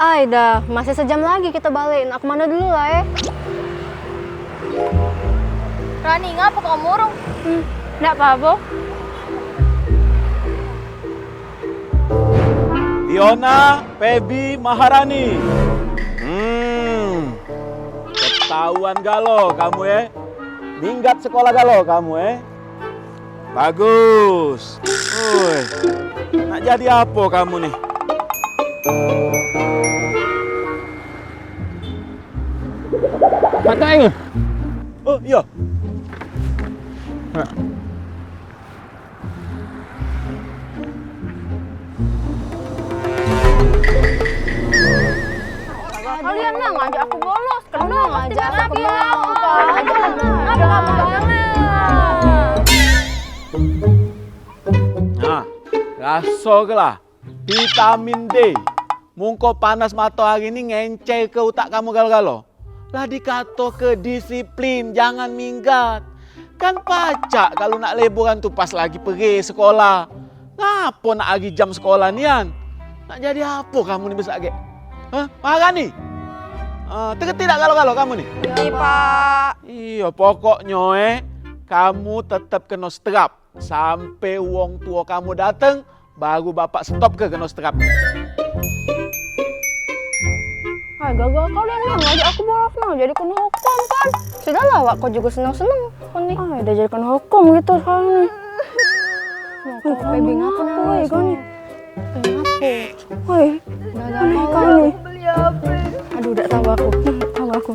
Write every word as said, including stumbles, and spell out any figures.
Ai dah, masih sejam lagi kita balik. Nak kemana dulu lah, eh? Rani, ngapa kau murung? Hmm, ndak apa-apa. Fiona, Feby, Maharani. Hmm, ketahuan galo kamu, eh. Minggat sekolah galo kamu, eh. Bagus. Oi. Nak jadi apo kamu ni? Pakai ni. Oh, iyo. Kalian lah ngajak aku bolos. Kena ngajak aku bolos. Nah, raso ke lah. Vitamin D. Mungko panas matoari ni ngencer ke utak kamu galo-galo. Lah dikato ke disiplin, jangan minggat. Kan pacak kalu nak liburan tu pas lagi pergi sekolah. Ngapo nak agi jam sekolah nian? Nak jadi apo kamu ni besak gek? Hah? Marah ni? Ah, tereti dak galo-galo kamu ni? Iya, Pak. Iyo, pokoknyo, eh, kamu tetep keno strap sampe wong tuo kamu dateng. Baru bapak stop ke keno strap. Ai, gagal kalian nah ngajak aku bolos nah, jadi keno hukum kan. Sudahlah, awak kau jugo seneng-seneng kon ni. Ai, dah jadi keno hukum gitu sekarang ni. Wah, kau Feby ngapa nangis kau ni? Woi, aneh kau ni. Aduh, dak tahu aku. Dak tahu aku.